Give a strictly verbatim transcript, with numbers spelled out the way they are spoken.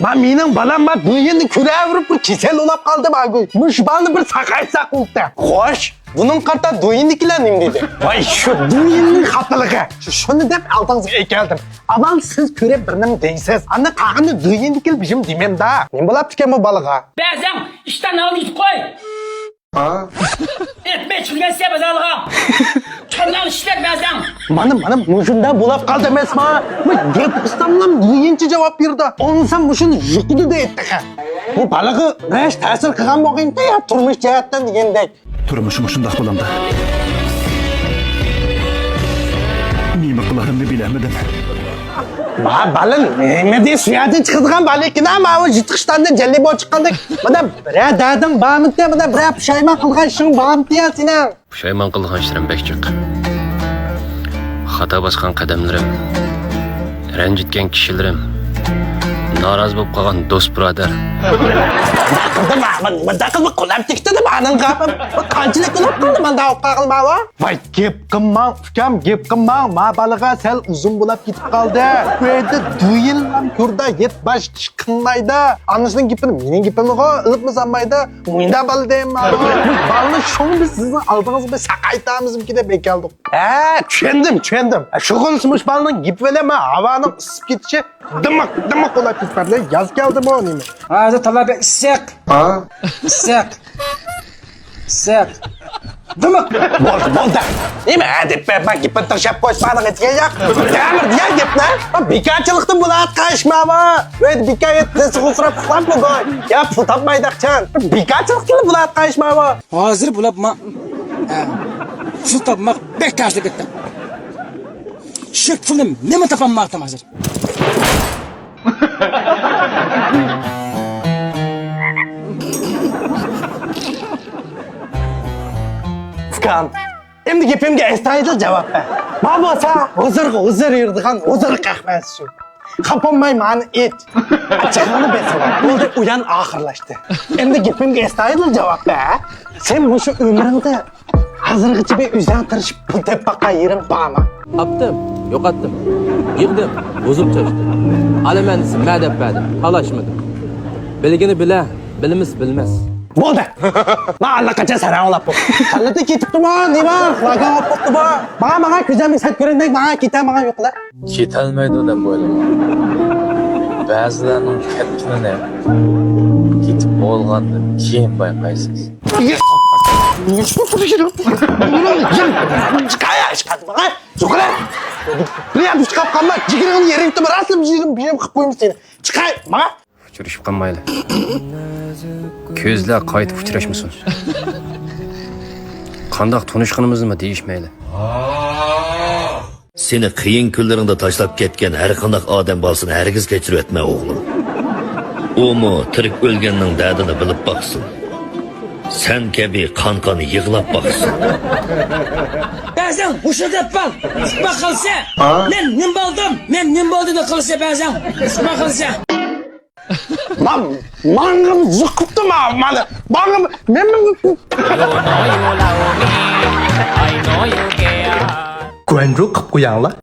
ما مېنىڭ بالام ما دويىننى كۆرەۋېرىپ بىر كېسەل بولاپ قالدى ما. مۇشۇ بالىنى بىر ساقايتساق بولدى. خوش، بۇنىڭغا قارىتا دويىندىكىلەر نېمە دېدى؟ ۋاي، شۇ دويىننىڭ خاپىلىقى. شۇ، شۇنى دەپ ئالدىڭىزغا ئەكەلدىم. ئاۋۋال سىز كۆرۈپ بىر نېمە دەيسىز. ئاندىن قالغىنىنى دويىندىكىلەر بىزمۇ دېمەمدا. نېمە بولاپتىكەن بۇ بالىغا؟ بەزەن ئىشتان ئالدى قوي. ھا؟ ئېتمەي چىقىۋەتسە بازارغا. چاملان ئىشلەر بەزەن. مانا، مانا، مۇشۇنداق بولاپ قالدى ئەمەسما؟ بۇ گەپ قىلساملا دويىنچە جاۋاب بېرىدۇ. ئاڭلىسام مۇشۇنى يۇقىدۇ دەيدىكەن. بۇ بالىغا بىرەر تەسىر قىلغان بولغىنىكى يا تۇرمۇش جەھەتتىن دېگەندەك. تۇرمۇشمۇ شۇنداق بولامدا. نېمە قىلارىمنى بىلەلمىدىم. ما بالا نېمە دېيىش، شۇ يەردىن چىقىدىغان بالا ئىكەن، ما ئۇ يىرتقۇچتان جەللى بولۇپ چىققاندەك. مانا بىرەر دەردىڭ بارمىتى، مانا بىرەر پۇشايمان قىلغان ئىشىڭ بارمىتى يا سېنىڭ؟ پۇشايمان قىلغان ئىشلىرىم بەك جىق. خاتا باسقان قەدەملىرىم، رەنجىتكەن كىشىلىرىم، نارازى بولۇپ قالغان دوست بۇرادەر. مۇنداق قىلدىم، مۇنداق قىلدىم، قولام تىكتىدىم، ئانىڭغا. قانچىلىك بولۇپ قالدى، مۇنداق بولۇپ قالغىنىما؟ ۋاي، گەپ قىلماڭ، ئۇكام، گەپ قىلماڭ. ما بالىغا سەل ئۇزۇن بولاپ كېتىپ قالدى. بۇ يەردە دويىنلام كۆردى، ھېچ باشقا ئىش قىلمايدۇ. ئانىسىنىڭ گېپىنى، مېنىڭ گېپىمغۇ ئېلىپمۇ سالمايدۇ. مۇنداق بالا دەيمەن. بالىنى شۇڭا بىز سىزنىڭ ئالدىڭىزغا بىر ساقايتامىزمىكى دەپ ئەكەلدۇق. ھە، چۈشەندىم، چۈشەندىم. شۇغىنىسى مۇشۇ بالىنىڭ گېپى بىلەن مەن ھاۋانىڭ ئىسسىپ كېتىشى دىمىق، دىمىق بولاپ كېتىپ بەردى. ياز كەلدىمۇ نېمە؟ ھازىر تالا بەك ئىسسىق. ھا؟ ئىسسىق. ئىسسىق. دىمىق. بولدى، بولدى. نېمە ھە دەپ بەرمە، گېپىنى تىڭشاپ قويسا، مانا ئېيتكەن ياق. دەمىر دېگەن گەپنى. بىكارچىلىقتىن بولۇۋاتقان ئىشمۇ بۇ. ۋەي، بىكار يەتتە سۇغۇسراپ ئۇخلاپ بولدى. يا پۇل تاپمايدىكەن. بىكارچىلىقتىن بولۇۋاتقان ئىشمۇ بۇ. ھازىر بولۇپمۇ. ھە. پۇل تاپماق بەك تەسلىك ئەتتىم. شۇ پۇلنى مېنىمۇ تاپالمايتتىم ھازىر. ئۇكام، ئەمدى گېپىمگە ئەستايىدىل جاۋاب بەر. ما بولسا ھۇزۇرغا ھۇزۇر يۈرىدىغان ھۇزۇر قەھۋەسى شۇ. خاپا بولماي مانا ئىچ. ئاچچىقىڭنى بېسىۋال. بولدى، ئويۇن ئاخىرلاشتى. ئەمدى گېپىمگە ئەستايىدىل جاۋاب بەر. سەن مۇشۇ ئۆمرۈڭدە ھازىرغىچە بىر ئۆزۈڭ تىرىشىپ پۇل تېپىپ باققان يېرىڭ بارمۇ؟ تاپتىم، يوقاتتىم، يىغدىم، بۇزۇپ چاچتىم. ئالىمەن دېسە مە دەپ بەردىم، تالاشمىدىم. بىلگىنى بىلە، بىلمىسە بىلمەس. بولدى. ما ئاللىقاچان سەرەڭ ئولاپ بولدى. كاللىدىن كېتىپتىمۇ، نېمە؟ لاگان بولۇپ بوپتۇ بۇ. ماڭا، ماڭا كۆزۈمگە سەت كۆرۈندەك، ماڭا كېتە، ماڭا يوقلا. كېتەلمەيدۇ دەپ ئويلىماڭ. بەزىلەرنىڭ كەتكىنىنى كېتىپ بولغاندىن كېيىن بايقايسىز. چىقاي، چىقاي، ماڭا. يوقلا. بىر يەردە چىقاپ قالما. جىگىرىڭنى يېرىڭ تۇتۇپ، راستلا بىر يېرىم، بىر يېرىم قىلىپ قويىمىز سېنى. چىقاي، ماڭا. ئۇچرىشىپ قالمايلى. كۆزلەر قايتىپ ئۇچراشمىسۇن. قانداق تونۇشقىنىمىزنىمۇ دېيىشمەيلى. سېنى قىيىن كۈنلىرىڭدە تاشلاپ كەتكەن ھەر قانداق ئادەم بالىسىنى ھەرگىز كەچۈرۈۋەتمە، ئوغلۇم. ئۇمۇ تىرىك ئۆلگەننىڭ دەردىنى بىلىپ باقسۇن. سەن كەبى قان-قان يىغلاپ باقسۇن. بەزەن ھۇشۇر دەپ بار. ئىقبال قىلسا، ھا؟ مەن نېمە بولدۇم؟ مەن نېمە بولدى دەپ قىلسا بەزەن. ئىقبال قىلسا. ما-، ماڭىمۇ يۇقۇپتۇ ما-، مانا. ماڭىمۇ، مەن، مەن. گۇەنجۇ قىپ قوياڭلار.